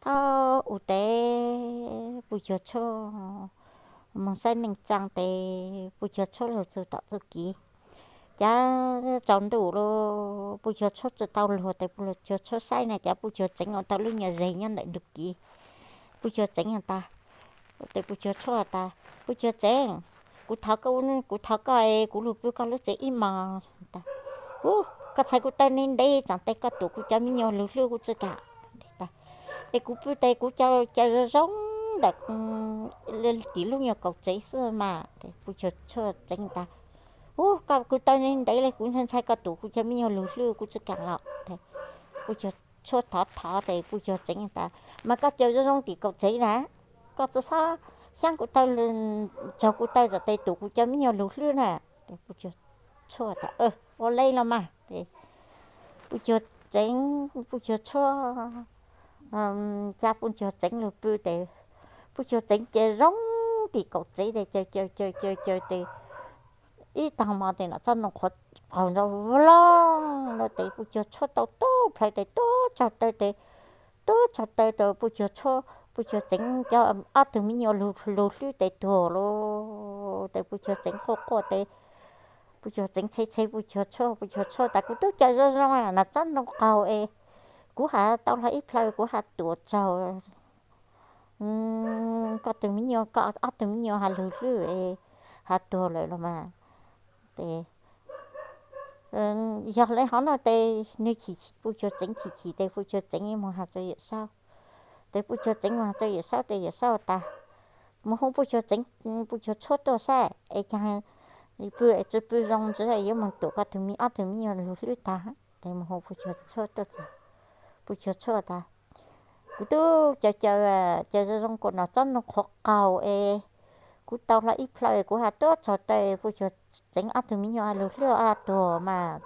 Thaum ub tes Pug Cuag Tshuaj moog saib neej tsaa tes Pug Cuag Tshuaj lug txug tom txuj kiv. Cav tsaus ntuj lug Pug Cuag Tshuaj tsi tau luag tes Pug Cuag Tshuaj saib na cav Pug Cuag Tseev ua tau lub nyuas zeg nyob ntawm ntug kiv. Pug Cuag Tseev has tas, tes Pug Cuag Tshuaj has tas, Pug Cuag Tseev, kuv thov koj, kuv thov koj es kuv lug pw koj lub tsev ib mos. Ub, koj txhais kuv taw ntev ntev tsaam tes koj tuam kuv cov me nyuam lug hlwb kuv tsi kaam. Es kuv pw tes kuv caw zoo zoo ntawm tim lub nyuag kaum tsev xwb mas. Pug Cuag Tshuaj Tseev tas, ub, koj kuv taw ntev ntev le kuv ntshai ntshai koj tuam kuv cov me nyuam lug hlwb kuv tsi kaam los. Pug Cuag Tshuaj thov thov tes Pug Cuag Tseev tas, mas koj caw zoo zoo tim kaum tsev na, koj tsi xob xyaab kuv taw, tsaug kuv taw tsaam tes tuam kuv cov me nyuam lug hlwb na. Pug Cuag Tshuaj tas, ua le los mas. Pug Cuag Tseev, Pug Cuag Tshuaj cav Pug Cuag Tseev lug pw tes Pug Cuag Tseev caw zoo tim kaum tsev tes caw caw caw caw caw tes ib taag mo tes nom tsob ntoo qhuav qaug nrov vloog lug tes Pug Cuag Tshuaj tau tuab plhaw tes tuab tsaug taw tes tuab tsaug taw tes Pug Cuag Tshuaj, Pug Cuag Tseev cov ob tug me nyuam lug hlwb tes tuag lawm tes Pug Cuag Tseev quaj quaj tes Pug Cuag Tseev txheb txheb Pug Cuag Tshuaj, Pug Cuag Tshuaj tas, kuv tub caw zoo zoo, nom tsob ntoo qaug es kuv has tau hlo ib plhaw kuv has tuam tsaug koj tug me nyuam, koj ob tug me nyuam has lug hlwb es has tuag lawm los mas. Tes yog le hov no tes nwg chim, Pug Cuag Tseev chim chim tes Pug Cuag Tseev moog has rua Yawm Saub. Tes Pug Cuag Tseev moog has rua Yawm Saub tes Yawm Saub tas, moog hu Pug Cuag Tseev, Pug Cuag Tshuaj tuaj saib es caag pw es tsi pw zoo ntsis yuav moog tuam koj tug me, ob tug me nyuam lug hlwb tag. Tes moog hu Pug Cuag Tshuaj tuaj txug. Pug Cuag Tshuaj tas, kuv tub caw caw, caw zoo zoo kuas nom tsob ntoo qhuav qaug es kuv tau hlo ib plhaw kuv has tuab tsaug taw Pug Cuag Tseev ob tug me nyuam lug hlwb tuag mas.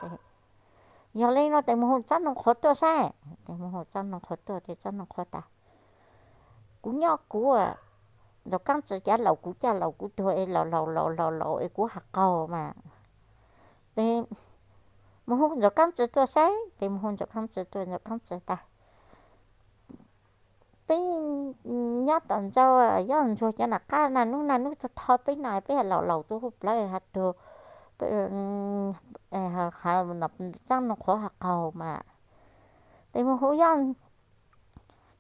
Yog le no tes moog hu tsob ntoo qhuav tuaj saib. Tes moog hu tsob ntoo qhuav tuaj tes tsob ntoo qhuav tas, kuv nyob kuv, ntsaum kaab tsi cav laum kuv caj laum kuv tuag es laum laum laum laum laum es kuv has qaug mas. Tes moog hu ntsaum kaab tsi tuaj saib. Tes moog hu ntsaum kaab tsi tuaj, ntsaum kaab tsi tas, peb nyob tom ntsa, Yob Ntsuag cov nam qab naj nub naj nub tho peb no peb has laum laum tuaj hu plawv has tuag, tsob ntoo qhuav has qaug mas. Tes moog hu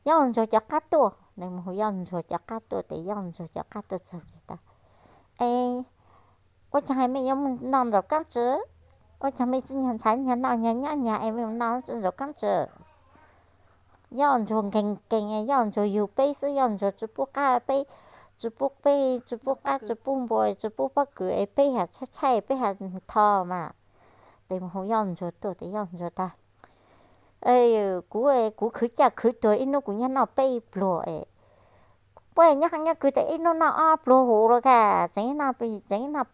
Yob Ntsuag cov qab tuaj, tes moog hu Yob Ntsuag cov qab tuaj tes Yob Ntsuag cov qab tuaj txug tas, es ua caag mej yuav moog noj ntsaum kaab tsi? Ua caag mej tsi nyag ntxhais nyag noj nyag nyab nyag es mej moog noj ntsaum kaab tsi? Yob Ntsuag nkeeg nkeeg, Yob Ntsuag yug peb xwb, Yob Ntsuag tsi pub qab peb, tsi pub peb, tsi pub qab tsi pub npua tsi pub pob kws es peb has tshaib tshaib peb has tho mas. Tes moog hu Yob Ntsuag tuaj tes Yob Ntsuag tas, kuv, kuv khwv caj khwv tuag ib nub kuv nyab noj peb pluag es, puab nyab nyob kws tes ib nub noj ob pluag huv lawm ka, tseev, tseev noj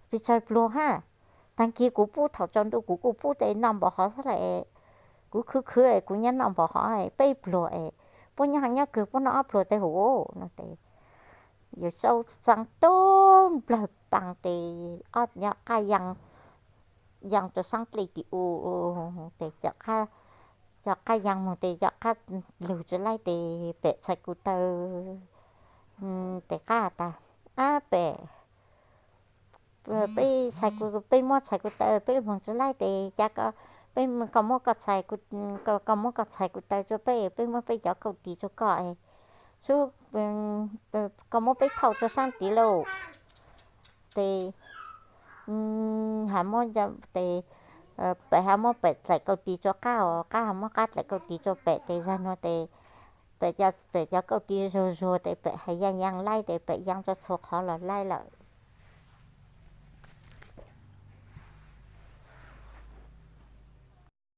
pes tsawg pluag hab. Taag kis kuv pub thaum tsaus ntuj kuv kuj pub tes noj npaum hov xwb lawm. Kuv khwv khwv es kuv nyab noj npaum hov peb pluag es, puab nyab nyob kws puab noj ob pluag tes huv no tes Yawm Saub xaa tub nplawg paas tes ob yog qab yaa, yaa rua saab dlej tim u tes cov qab yaa moog tes cov qab lug tsi laib tes pem txhais kuv taw tes qab tas, ab pem, peb txhais kuv, peb muab txhais kuv taw peb lug moog tsi laib tes ca, peb, koj muab koj txhais, koj muab koj txhais kuv taw rua peb, peb muab peb cov kauj tis rua koj es, sub, koj muab peb thauj rua saab tid lauj. Tes has muab, tes pem has muab pem dlaim kauj tis rua qab os, qab has muab qab dlaim kauj tis rua pem tes zag nuav tes pem, pem cov kauj tis zuag zuag tes pem has yaa yaa laib tes pem yaa rua txhua qhov los laib lawm.